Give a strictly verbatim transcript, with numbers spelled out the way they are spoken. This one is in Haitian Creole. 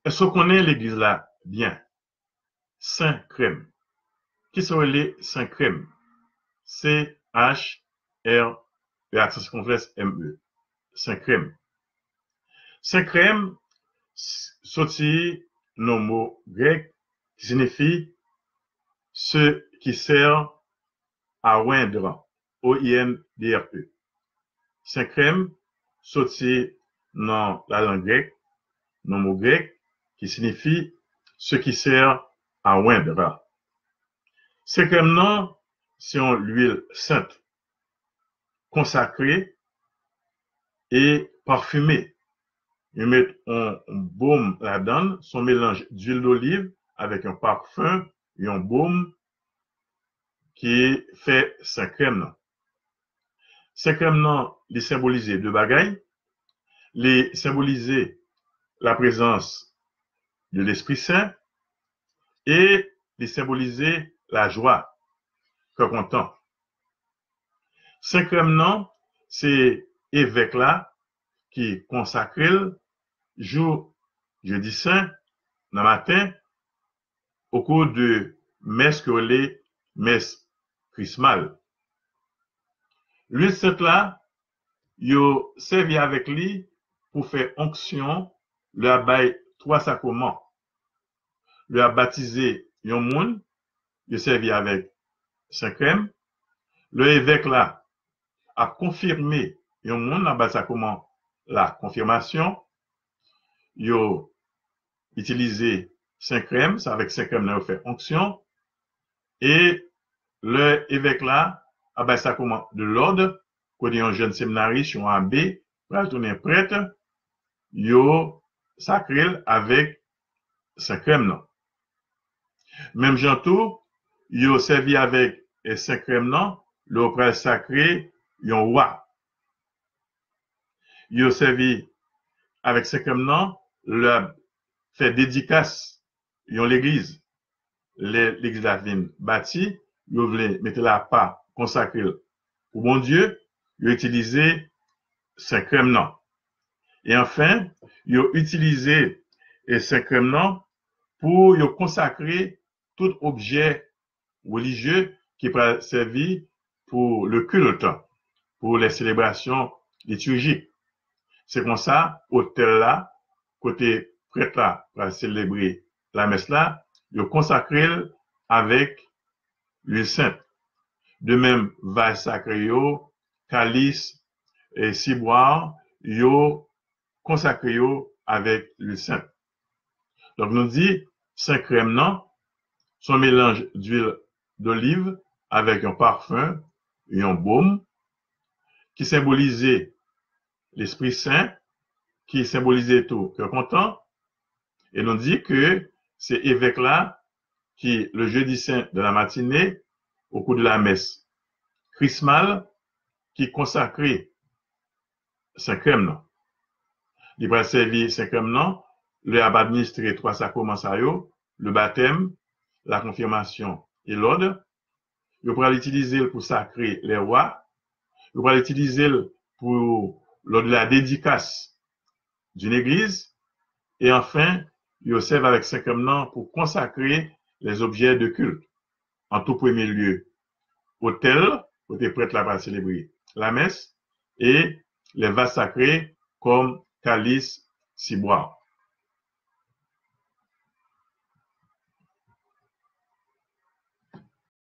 Èske w konnen legliz la byen? Sen Krèm. Kisa w rele Sen Krèm? C H R E, aksan sikonflèks M E. Sen Krèm. Sen Krèm soti nan mo grèk ki siyifi ceux qui servent à oindre, O I N D R E. Sen Krèm soti nan lalang grèk, nan mo grèk ki siyifi ceux qui servent à oindre. Sen Krèm nan se yon lwil sent, konsakre e pafime. Yo met yon bom ladan l, se yon melanj dwil doliv avèk yon pafen, yon bom ki fè Sen Krèm nan. Sen Krèm nan, li senbolize de bagay. Li senbolize la prezans de Lespri Sen e li senbolize lajwa, kè kontan. Sen Krèm nan, se evèk la ki konsakre l jou jedi sen nan maten, okou de mès ke yo rele mès krismal. Lwil sent la, yo sèvi avèk li pou fè onksyon lè y ap bay twa sakraman. Lè y ap batize yon moun, yo sèvi avèk Sen Krèm. Lè evèk la ap konfime yon moun, ap bay sakraman la konfimasyon, yo itilize Sen Krèm, se avèk Sen Krèm nan yo fè onksyon. E lè evèk la ap bay sakraman de lòd, kote yon jèn seminaris, yon abe, pral tounen prèt, yo sakre l avèk Sen Krèm nan. Menm jan tou, yo sèvi avèk Sen Krèm nan lè yo pral sakre yon wa. Yo sèvi avèk Sen Krèm nan lè y ap fè dedikas yon legliz. Lè legliz la vin bati, yo vle mete l apa, konsakre l pou Bondye, yo itilize Sen Krèm nan. E anfen, yo itilize Sen Krèm nan pou yo konsakre tout objè relijye ki pral sèvi pou le culte, pou les célébrations liturgiques. Se konsa, otèl la, kote prèt la pral selebre lamès la, yo konsakre l avèk lwil sent. De menm, vaj sakre yo, kalis, e sibwa, yo konsakre yo avèk lwil sent. Donk, nou di, Sen Krèm nan, se yon melanj dwil doliv avèk yon pafen, yon bom, ki senbolize Lespri Sen, ki senbolize tou kè kontan. E nou di ke se evèk la ki, le jeudi saint de la matinée, au cours de la messe chrismale, ki konsakre Sen Krèm nan. Li pral sèvi Sen Krèm nan lè y ap administre twa sakraman sa yo, le baptême, la confirmation et l'ordre. Yo pral itilize l pou sakre lè wa. Yo pral itilize l pou, lors de la dédicace d'une église. E anfen, yo sèvi avèk Sen Krèm nan pou konsakre les objets de culte. An tou premye lye, otèl, kote prèt la pral selebre lamès, e les vases sacrés, kòm kalis, sibwa.